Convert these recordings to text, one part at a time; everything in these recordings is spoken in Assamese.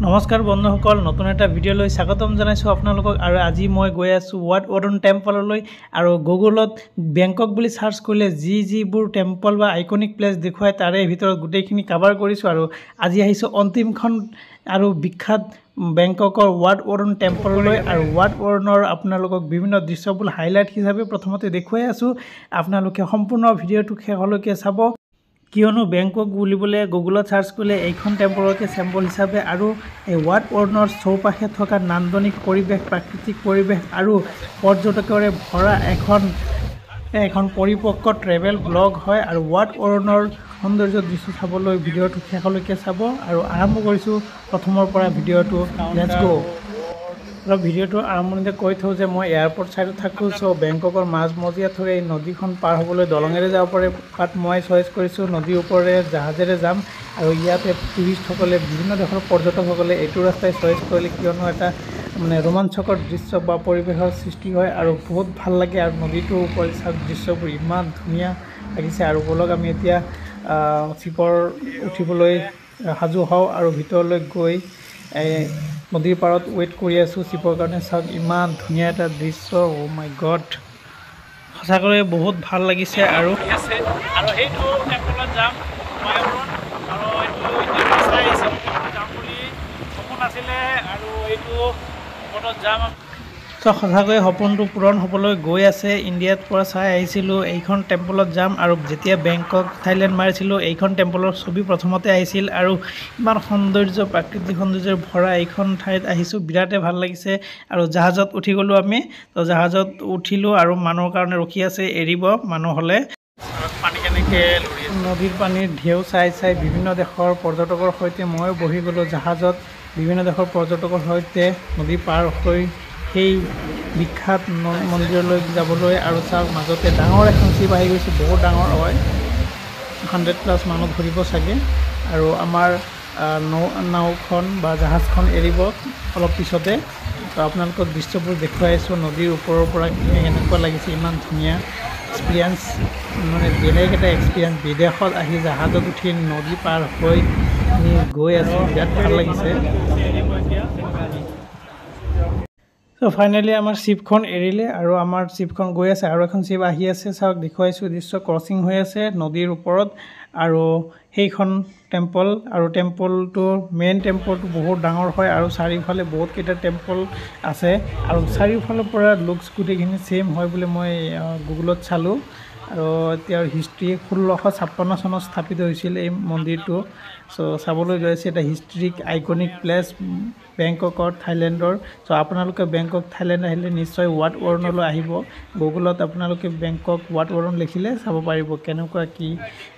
নমস্কাৰ বন্ধুসকল, নতুন এটা ভিডিঅ' লৈ স্বাগতম জনাইছোঁ আপোনালোকক। আৰু আজি মই গৈ আছোঁ ৱাট ৱৰুণ টেম্পললৈ। আৰু গুগলত বেংকক বুলি চাৰ্চ কৰিলে যিবোৰ টেম্পল বা আইকনিক প্লেচ দেখুৱায় তাৰে ভিতৰত গোটেইখিনি কাভাৰ কৰিছোঁ। আৰু আজি আহিছোঁ অন্তিমখন আৰু বিখ্যাত বেংককৰ ৱাট ৱৰুণ টেম্পললৈ। আৰু ৱাট ৱৰুণৰ আপোনালোকক বিভিন্ন দৃশ্যবোৰ হাইলাইট হিচাপে প্ৰথমতে দেখুৱাই আছোঁ। আপোনালোকে সম্পূৰ্ণ ভিডিঅ'টো শেষলৈকে চাব, কিয়নো বেংকক বুলিবলৈ গুগলত চাৰ্চ কৰিলে এইখন টেম্পলকে চেম্পল হিচাপে আৰু এই ৱাট ৱৰুণৰ চৌপাশে থকা নান্দনিক পৰিৱেশ, প্ৰাকৃতিক পৰিৱেশ আৰু পৰ্যটকৰে ভৰা এখন পৰিপক্ক ট্ৰেভেল ব্লগ হয়। আৰু ৱাট ৱৰুণৰ সৌন্দৰ্য দৃশ্য চাবলৈ ভিডিঅ'টো শেষলৈকে চাব। আৰু আৰম্ভ কৰিছোঁ প্ৰথমৰ পৰা ভিডিঅ'টো, let's গ'। অলপ ভিডিঅ'টো আৰম্ভণিতে কৈ থওঁ যে মই এয়াৰপৰ্ট ছাইডত থাকোঁ। চ' বেংককৰ মাজমজিয়াত থকা এই নদীখন পাৰ হ'বলৈ দলঙেৰে যাব পাৰে, বাট মই চইচ কৰিছোঁ নদীৰ ওপৰেৰে জাহাজেৰে যাম। আৰু ইয়াতে টুৰিষ্টসকলে, বিভিন্ন দেশৰ পৰ্যটকসকলে এইটো ৰাস্তাই চইচ কৰিলে, কিয়নো এটা মানে ৰোমাঞ্চকৰ দৃশ্য বা পৰিৱেশৰ সৃষ্টি হয় আৰু বহুত ভাল লাগে। আৰু নদীটোৰ ওপৰত চাওক, দৃশ্যবোৰ ইমান ধুনীয়া লাগিছে। আৰু ব'লক আমি এতিয়া চিপৰ উঠিবলৈ সাজু হওঁ আৰু ভিতৰলৈ গৈ নদীৰ পাৰত ৱেইট কৰি আছোঁ চিপৰ কাৰণে। চাওক ইমান ধুনীয়া এটা দৃশ্য, অ' মাই গড, সঁচাকৈয়ে বহুত ভাল লাগিছে। আৰু আৰু সেইটো টেম্পলত যাম আৰু এইটো চাই আহিছোঁ, যাম বুলি সপোন আছিলে আৰু এইটো টেম্পলত যাম। চ' সঁচাকৈয়ে সপোনটো পূৰণ হ'বলৈ গৈ আছে। ইণ্ডিয়াত পৰা চাই আহিছিলোঁ এইখন টেম্পলত যাম। আৰু যেতিয়া বেংকক থাইলেণ্ড মাৰিছিলোঁ এইখন টেম্পলৰ ছবি প্ৰথমতে আহিছিল। আৰু ইমান সৌন্দৰ্য, প্ৰাকৃতিক সৌন্দৰ্যৰে ভৰা এইখন ঠাইত আহিছোঁ, বিৰাটেই ভাল লাগিছে। আৰু জাহাজত উঠি গ'লোঁ আমি। তো জাহাজত উঠিলোঁ আৰু মানুহৰ কাৰণে ৰখি আছে, এৰিব মানুহ হ'লে। পানী কেনেকৈ নদীৰ পানীৰ ঢেউ চাই চাই বিভিন্ন দেশৰ পৰ্যটকৰ সৈতে ময়ো বহি গ'লোঁ জাহাজত। বিভিন্ন দেশৰ পৰ্যটকৰ সৈতে নদী পাৰ হৈ সেই বিখ্যাত মন্দিৰলৈ যাবলৈ। আৰু চাওক মাজতে ডাঙৰ এখন চিপ আহি গৈছে, বহুত ডাঙৰ হয়, 100+ মানুহ ধৰিব চাগে। আৰু আমাৰ নাওখন বা জাহাজখন এৰিব অলপ পিছতে। তো আপোনালোকক দৃশ্যবোৰ দেখুৱাই আছোঁ নদীৰ ওপৰৰ পৰা কেনেকুৱা লাগিছে, ইমান ধুনীয়া এক্সপিৰিয়েঞ্চ, মানে বেলেগ এটা এক্সপিৰিয়েঞ্চ। বিদেশত আহি জাহাজত উঠি নদী পাৰ হৈ আমি গৈ আছোঁ, বিৰাট ভাল লাগিছে। চ' ফাইনেলি আমাৰ শ্বিপখন এৰিলে আৰু আমাৰ শ্বিপখন গৈ আছে। আৰু এখন শ্বিপ আহি আছে, চাওক দেখুৱাইছোঁ দৃশ্য, ক্ৰছিং হৈ আছে নদীৰ ওপৰত। আৰু সেইখন টেম্পল, আৰু টেম্পলটো মেইন টেম্পলটো বহুত ডাঙৰ হয় আৰু চাৰিওফালে বহুতকেইটা টেম্পল আছে। আৰু চাৰিওফালৰ পৰা লুকছ গোটেইখিনি ছেইম হয় বুলি মই গুগলত চালোঁ। আৰু তেওঁৰ হিষ্ট্ৰী 1656 চনত স্থাপিত হৈছিল এই মন্দিৰটো। চ' চাবলৈ গৈ আছে এটা হিষ্ট্ৰিক আইকনিক প্লেচ বেংককৰ, থাইলেণ্ডৰ। চ' আপোনালোকে বেংকক থাইলেণ্ড আহিলে নিশ্চয় ৱাট ৱৰুণলৈ আহিব। গুগলত আপোনালোকে বেংকক ৱাট ৱৰুণ লিখিলে চাব পাৰিব কেনেকুৱা কি।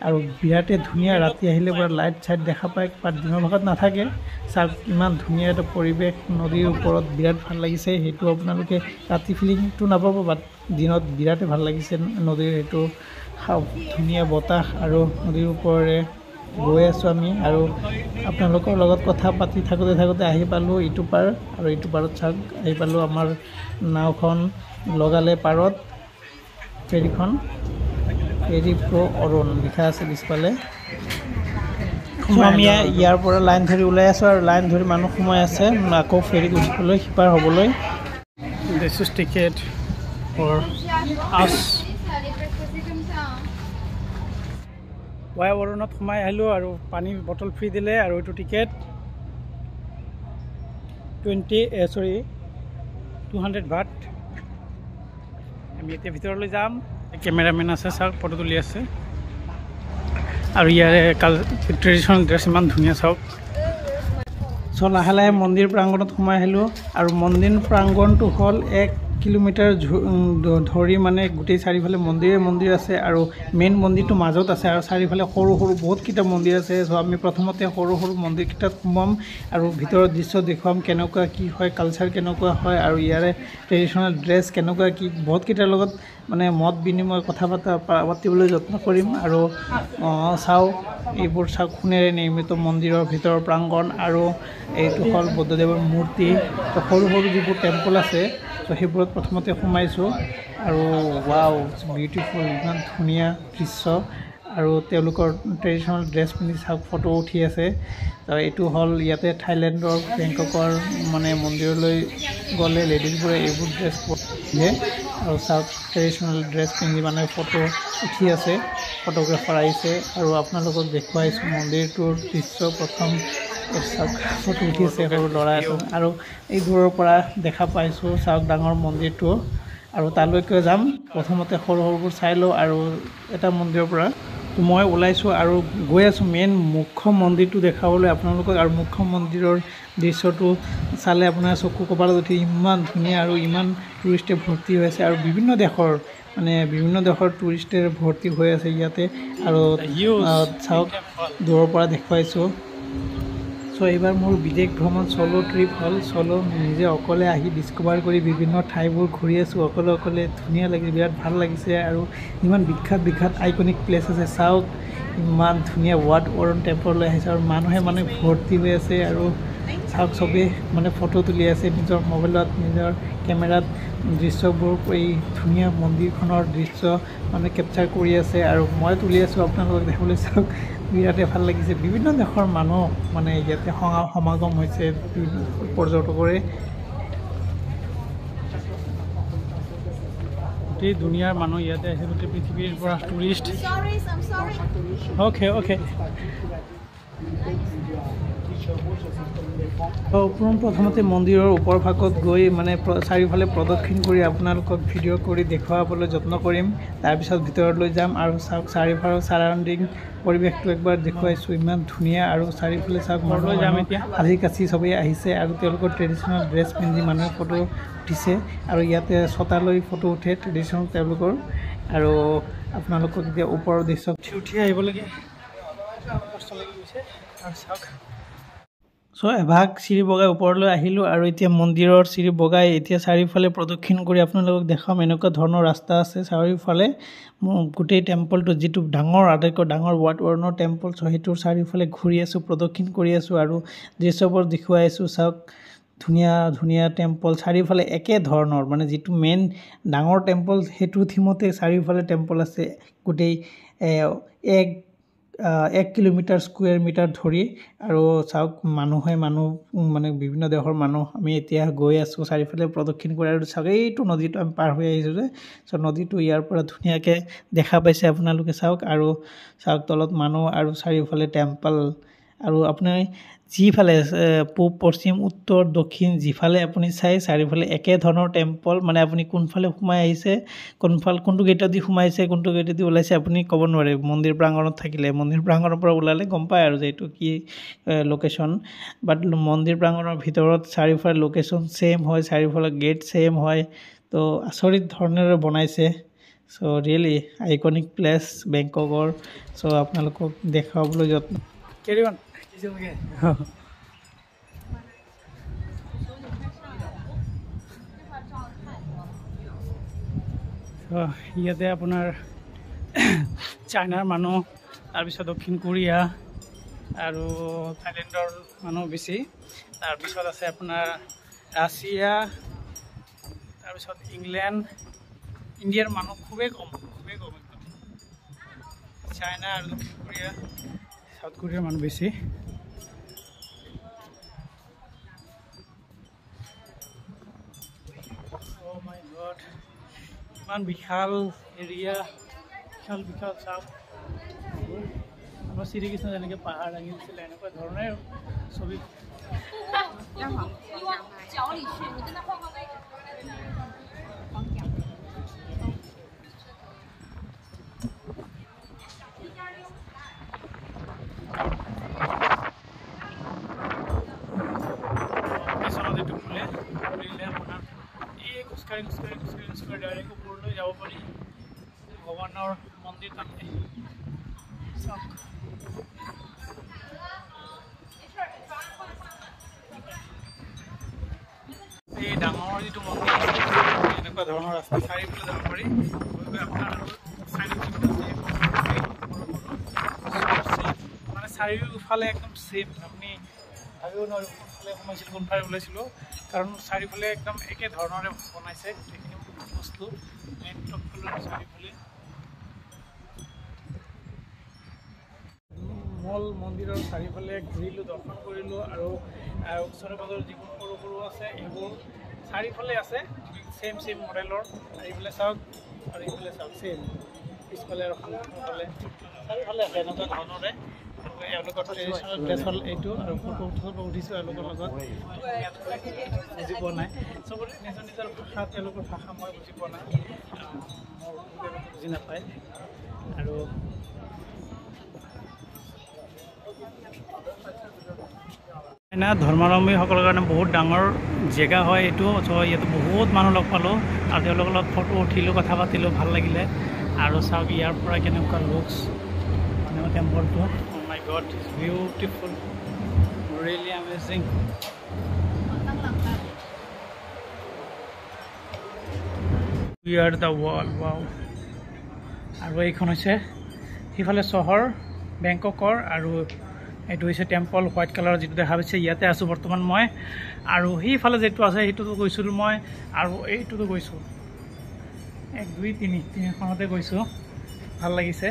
আৰু বিৰাটেই ধুনীয়া, ৰাতি আহিলে পূৰা লাইট চাইট দেখা পায়, বাট দিনৰ ভাগত নাথাকে। চাওক ইমান ধুনীয়া এটা পৰিৱেশ নদীৰ ওপৰত, বিৰাট ভাল লাগিছে। সেইটো আপোনালোকে ৰাতি ফিলিংটো নাপাব, বাট দিনত বিৰাটেই ভাল লাগিছে নদীৰ সেইটো ধুনীয়া বতাহ। আৰু নদীৰ ওপৰেৰে গৈ আছোঁ আমি। আৰু আপোনালোকৰ লগত কথা পাতি থাকোঁতে থাকোঁতে আহি পালোঁ ইটো পাৰ। আৰু ইটো পাৰত চাওক আহি পালোঁ, আমাৰ নাওখন লগালে পাৰত, ফেৰীখন, ফেৰী প্ৰ' অৰুণ লিখা আছে পিছফালে। আমি ইয়াৰ পৰা লাইন ধৰি ওলাই আছোঁ আৰু লাইন ধৰি মানুহ সোমাই আছে আকৌ ফেৰীত উঠিবলৈ, সিপাৰ হ'বলৈ। This is ticket for us. Wat ৱৰুণত সোমাই আহিলোঁ আৰু পানী বটল ফ্ৰী দিলে। আৰু এইটো টিকেট 200 ভাট। আমি এতিয়া ভিতৰলৈ যাম। কেমেৰামেন আছে, চাওক ফটো তুলি আছে। আৰু ইয়াৰে ট্ৰেডিশ্যনেল ড্ৰেছ ইমান ধুনীয়া, চাওক। চ' লাহে লাহে মন্দিৰ প্ৰাংগণত সোমাই আহিলোঁ। আৰু মন্দিৰ প্ৰাংগণটো হ'ল 1 কিলোমিটাৰ ধৰি, মানে গোটেই চাৰিওফালে মন্দিৰে মন্দিৰ আছে। আৰু মেইন মন্দিৰটো মাজত আছে আৰু চাৰিওফালে সৰু সৰু বহুতকেইটা মন্দিৰ আছে। চ' আমি প্ৰথমতে সৰু সৰু মন্দিৰকেইটাত সোমাম আৰু ভিতৰৰ দৃশ্য দেখুৱাম কেনেকুৱা কি হয়, কালচাৰ কেনেকুৱা হয় আৰু ইয়াৰে ট্ৰেডিশ্যনেল ড্ৰেছ কেনেকুৱা কি, বহুতকেইটাৰ লগত মানে মত বিনিময় কথা পাতিবলৈ যত্ন কৰিম। আৰু চাওঁ এইবোৰ, চাওক সোণেৰে নিৰ্মিত মন্দিৰৰ ভিতৰৰ প্ৰাংগণ। আৰু এইটো হ'ল বুদ্ধদেৱৰ মূৰ্তি। তো সৰু সৰু যিবোৰ টেম্পল আছে তো সেইবোৰত প্ৰথমতে সোমাইছোঁ। আৰু ৱাও, বিউটিফুল, ইমান ধুনীয়া দৃশ্য। আৰু তেওঁলোকৰ ট্ৰেডিশ্যনেল ড্ৰেছ পিন্ধি চাওক ফটো উঠি আছে। এইটো হ'ল ইয়াতে থাইলেণ্ডৰ বেংককৰ মানে মন্দিৰলৈ গ'লে লেডিজবোৰে এইবোৰ ড্ৰেছ পিন্ধে। আৰু চাওক ট্ৰেডিশ্যনেল ড্ৰেছ পিন্ধি মানে ফটো উঠি আছে, ফটোগ্ৰাফাৰ আহিছে। আৰু আপোনালোকক দেখুৱাইছোঁ মন্দিৰটোৰ দৃশ্য। প্ৰথম চাওক ফটো উঠি আছে সৰু ল'ৰা এজন, আৰু এই দূৰৰ পৰা দেখা পাইছোঁ চাওক ডাঙৰ মন্দিৰটো। আৰু তালৈকে যাম, প্ৰথমতে সৰু সৰুবোৰ চাই লওঁ। আৰু এটা মন্দিৰৰ পৰা মই ওলাইছোঁ আৰু গৈ আছোঁ মেইন মুখ্য মন্দিৰটো দেখাবলৈ আপোনালোকক। আৰু মুখ্য মন্দিৰৰ দৃশ্যটো চালে আপোনাৰ চকু কপালত উঠি ইমান ধুনীয়া আৰু ইমান টুৰিষ্টে ভৰ্তি হৈ আছে। আৰু বিভিন্ন দেশৰ মানে বিভিন্ন দেশৰ টুৰিষ্টে ভৰ্তি হৈ আছে ইয়াতে। আৰু চাওক দূৰৰ পৰা দেখুৱাইছোঁ। চ' এইবাৰ মোৰ বিদেশ ভ্ৰমণ চ'ল' ট্ৰিপ হ'ল। চ'ল' নিজে অকলে আহি ডিছকভাৰ কৰি বিভিন্ন ঠাইবোৰ ঘূৰি আছোঁ অকলে অকলে। ধুনীয়া লাগিছে, বিৰাট ভাল লাগিছে। আৰু ইমান বিখ্যাত বিখ্যাত আইকনিক প্লেচ আছে, চাওক ইমান ধুনীয়া ৱাট ৱৰণ টেম্পললৈ আহিছে। আৰু মানুহে মানে ভৰ্তি হৈ আছে। আৰু চাওক চবেই মানে ফটো তুলি আছে নিজৰ মোবাইলত, নিজৰ কেমেৰাত দৃশ্যবোৰ, এই ধুনীয়া মন্দিৰখনৰ দৃশ্য মানে কেপচাৰ কৰি আছে। আৰু মই তুলি আছোঁ আপোনালোকক দেখাবলৈ। চাওক বিৰাটেই ভাল লাগিছে। বিভিন্ন দেশৰ মানুহ মানে ইয়াতে সমাগম হৈছে পৰ্যটকৰে। গোটেই দুনিয়াৰ মানুহ ইয়াতে আহিছে, গোটেই পৃথিৱীৰ পৰা টুৰিষ্ট। Okay okay. প্ৰথমতে মন্দিৰৰ ওপৰ ভাগত গৈ মানে চাৰিওফালে প্ৰদক্ষিণ কৰি আপোনালোকক ভিডিঅ' কৰি দেখুৱাবলৈ যত্ন কৰিম। তাৰপিছত ভিতৰলৈ যাম। আৰু চাওক চাৰিওফালৰ ছাৰাউণ্ডিং পৰিৱেশটো একবাৰ দেখুৱাইছোঁ, ইমান ধুনীয়া। আৰু চাৰিওফালে চাওক মানুহ সাজি কাচি চবেই আহিছে। আৰু তেওঁলোকৰ ট্ৰেডিশ্যনেল ড্ৰেছ পিন্ধি মানুহে ফটো উঠিছে। আৰু ইয়াতে ছটালৈ ফটো উঠে ট্ৰেডিশ্যনেল তেওঁলোকৰ। আৰু আপোনালোকক এতিয়া ওপৰৰ দৃশ্য উঠি আহিব লাগে, কষ্ট লাগি গৈছে। আৰু চাওক চ' এভাগ চিৰি বগাই ওপৰলৈ আহিলোঁ। আৰু এতিয়া মন্দিৰৰ চিৰি বগাই এতিয়া চাৰিওফালে প্ৰদক্ষিণ কৰি আপোনালোকক দেখাম। এনেকুৱা ধৰণৰ ৰাস্তা আছে চাৰিওফালে গোটেই টেম্পলটো, যিটো ডাঙৰ আটাইতকৈ ডাঙৰ ৱাট ৱৰণৰ টেম্পল, চ' সেইটোৰ চাৰিওফালে ঘূৰি আছোঁ, প্ৰদক্ষিণ কৰি আছোঁ আৰু দৃশ্যবোৰ দেখুৱাই আছোঁ। চাওক ধুনীয়া ধুনীয়া টেম্পল চাৰিওফালে একে ধৰণৰ, মানে যিটো মেইন ডাঙৰ টেম্পল সেইটো থিমতে চাৰিওফালে টেম্পল আছে গোটেই এক কিলোমিটাৰ স্কুৱেৰ মিটাৰ ধৰি। আৰু চাওক মানুহে মানুহ মানে বিভিন্ন দেশৰ মানুহ। আমি এতিয়া গৈ আছোঁ চাৰিওফালে প্ৰদক্ষিণ কৰি। আৰু চাওক এইটো নদীটো আমি পাৰ হৈ আহিছোঁ যে, চ' নদীটো ইয়াৰ পৰা ধুনীয়াকৈ দেখা পাইছে আপোনালোকে চাওক। আৰু চাওক তলত মানুহ আৰু চাৰিওফালে টেম্পল। আৰু আপুনি যিফালে পূব পশ্চিম উত্তৰ দক্ষিণ যিফালে আপুনি চাই চাৰিওফালে একে ধৰণৰ টেম্পল। মানে আপুনি কোনফালে সোমাই আহিছে, কোনফাল কোনটো গেটেদি সোমাইছে, কোনটো গেটেদি ওলাইছে আপুনি ক'ব নোৱাৰে। মন্দিৰ প্ৰাংগণত থাকিলে, মন্দিৰ প্ৰাংগণৰ পৰা ওলালে গম পায় আৰু যে এইটো কি লোকেশ্যন। বাট মন্দিৰ প্ৰাংগণৰ ভিতৰত চাৰিওফালে লোকেশ্যন ছেইম হয়, চাৰিওফালে গেট ছেইম হয়। তো আচৰিত ধৰণেৰে বনাইছে। চ' ৰিয়েলি আইকনিক প্লেচ বেংককৰ। চ' আপোনালোকক দেখুৱাবলৈ যত্ন কেৰি অন। ইয়াতে আপোনাৰ চাইনাৰ মানুহ, তাৰপিছত দক্ষিণ কোৰিয়া আৰু থাইলেণ্ডৰ মানুহ বেছি। তাৰপিছত আছে আপোনাৰ ৰাছিয়া, তাৰপিছত ইংলেণ্ড। ইণ্ডিয়াৰ মানুহ খুবেই কম, খুবেই কম একদম। চাইনা আৰু দক্ষিণ কোৰিয়া, চাউথ কোৰিয়াৰ মানুহ বেছি। অ' মাই গড, ইমান বিশাল এৰিয়া, বিশাল বিশাল। চাওক আমাৰ শ্ৰীকৃষ্ণ যেনেকৈ পাহাৰ দাঙি দিছিলে, এনেকুৱা ধৰণে ছবি। নদীটো খোলে, খুলিলে আপোনাৰ এই খোজকাঢ়ি খোজকাঢ়ি খোজকাঢ়ি খোজকাঢ়ি ডাইৰেক্ট ওপৰলৈ যাব পাৰি ভগৱানৰ মন্দিৰ তাতে। চাওক এই ডাঙৰ যিটো মন্দিৰ আছে, এনেকুৱা ধৰণৰ ৰাস্তা চাৰিওফালে যাব পাৰি। গৈ গৈ আপোনাৰ আৰু মানে চাৰিওফালে একদম ছেম, আপুনি ভাবিব নোৱাৰিব কোনফালে সোমাইছিলোঁ কোনফালে ওলাইছিলোঁ, কাৰণ চাৰিওফালে একদম একে ধৰণৰে বনাইছে গোটেইখিনি বস্তু। মেইন টেম্পলৰ চাৰিওফালে স্মল মন্দিৰৰ চাৰিওফালে ঘূৰিলোঁ, দৰ্শন কৰিলোঁ আৰু ওচৰে পাজৰে যিবোৰ সৰু সৰু আছে এইবোৰ চাৰিওফালে আছে ছেইম ছেইম মডেলৰ। এইফালে চাওক আৰু এইফালে চাওক ছেইম, পিছফালে আৰু সন্মুখৰফালে চাৰিওফালে আছে এনেকুৱা ধৰণৰে। এওঁলোকৰ ট্ৰেডিশ্যনেল ড্ৰেছ হ'ল এইটো আৰু ফটো উঠিছোঁ এওঁলোকৰ লগত, বুজি পোৱা নাই চবৰে নিজৰ নিজৰ ভাষা, তেওঁলোকৰ ভাষা মই বুজি পোৱা নাই, মোৰ তেওঁলোকে বুজি নাপায়। আৰু ধৰ্মাৱলম্বীসকলৰ কাৰণে বহুত ডাঙৰ জেগা হয় এইটো। চ' ইয়াতে বহুত মানুহ লগ পালোঁ আৰু তেওঁলোকৰ লগত ফটো উঠিলোঁ, কথা পাতিলোঁ, ভাল লাগিলে। আৰু চাওক ইয়াৰ পৰা কেনেকুৱা লুকছ মানে টেম্পলটো। Oh my God, it's beautiful, really amazing. We are the wall, wow. আৰু এইখন হৈছে সিফালে চহৰ বেংককৰ আৰু এইটো হৈছে টেম্পল হোৱাইট কালাৰৰ যিটো দেখা পাইছে, ইয়াতে আছোঁ বৰ্তমান মই। আৰু সেইফালে যিটো আছে সেইটোতো গৈছিলোঁ মই আৰু এইটোতো গৈছোঁ, 1 2 3 তিনিখনতে গৈছোঁ, ভাল লাগিছে।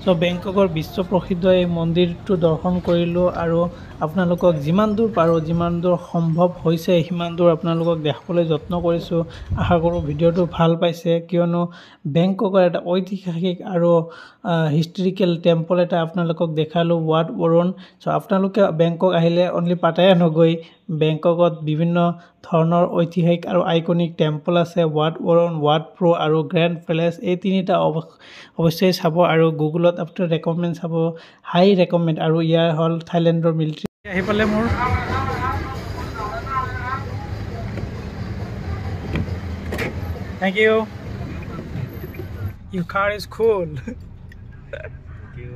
চ' বেংককৰ বিশ্ব প্ৰসিদ্ধ এই মন্দিৰটো দৰ্শন কৰিলোঁ আৰু আপোনালোকক যিমান দূৰ পাৰোঁ, যিমান দূৰ সম্ভৱ হৈছে সিমান দূৰ আপোনালোকক দেখাবলৈ যত্ন কৰিছোঁ। আশা কৰোঁ ভিডিঅ'টো ভাল পাইছে, কিয়নো বেংককৰ এটা ঐতিহাসিক আৰু হিষ্টৰিকেল টেম্পল এটা আপোনালোকক দেখালোঁ, ৱাট অৰুণ। চ' আপোনালোকে বেংকক আহিলে অনলি পাটায়া নগৈ বেংককত বিভিন্ন ধৰণৰ ঐতিহাসিক আৰু আইকনিক টেম্পল আছে, ৱাট অৰুণ, ৱাট প্ৰ' আৰু গ্ৰেণ্ড পেলেচ, এই তিনিটা অৱশ্যেই চাব। আৰু গুগলত আপোনাৰ ৰেকমেণ্ড চাব, হাই ৰেকমেণ্ড। আৰু ইয়াৰ হ'ল থাইলেণ্ডৰ মিলিটাৰী আহি পালে মোৰ। Thank you. Your car is cool. Thank you.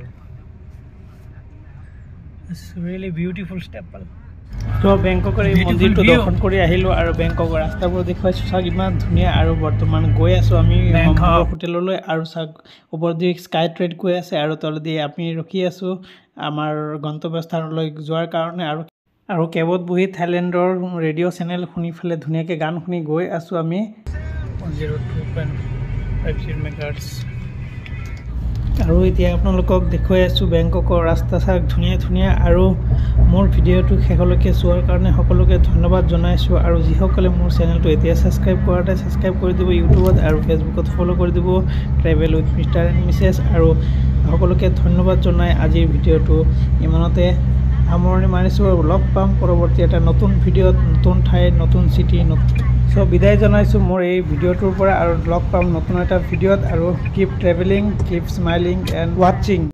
It's really beautiful temple. তো বেংককৰ এই মন্দিৰটো দৰ্শন কৰি আহিলোঁ আৰু বেংককৰ ৰাস্তাবোৰ দেখুৱাইছোঁ, চাওক ইমান ধুনীয়া। আৰু বৰ্তমান গৈ আছোঁ আমি হোটেললৈ আৰু চাওক ওপৰেদি স্কাই ট্ৰেইন গৈ আছে আৰু তলেদি আমি ৰখি আছোঁ আমাৰ গন্তব্যস্থানলৈ যোৱাৰ কাৰণে। আৰু কেবত বহি থাইলেণ্ডৰ ৰেডিঅ' চেনেল শুনি পেলাই ধুনীয়াকৈ গান শুনি গৈ আছোঁ আমি। 102.50 মেগাহাৰ্টজ। আৰু এতিয়া আপোনালোকক দেখুৱাই আছোঁ বেংককৰ ৰাস্তা, চাওক ধুনীয়া ধুনীয়া। আৰু মোৰ ভিডিঅ'টো শেষলৈকে চোৱাৰ কাৰণে সকলোকে ধন্যবাদ জনাইছোঁ। আৰু যিসকলে মোৰ চেনেলটো এতিয়া ছাবস্ক্ৰাইব কৰা নাই, ছাবস্ক্ৰাইব কৰি দিব ইউটিউবত আৰু ফেচবুকত ফ'ল' কৰি দিব travel with mister and Mrs. আৰু সকলোকে ধন্যবাদ জনাই আজিৰ ভিডিঅ'টো ইমানতে সামৰণি মাৰিছোঁ আৰু লগ পাম পৰৱৰ্তী এটা নতুন ভিডিঅ'ত, নতুন ঠাই, নতুন চিটি। চ' বিদায় জনাইছোঁ মোৰ এই ভিডিঅ'টোৰ পৰা আৰু লগ পাম নতুন এটা ভিডিঅ'ত। আৰু keep travelling, keep smiling and watching.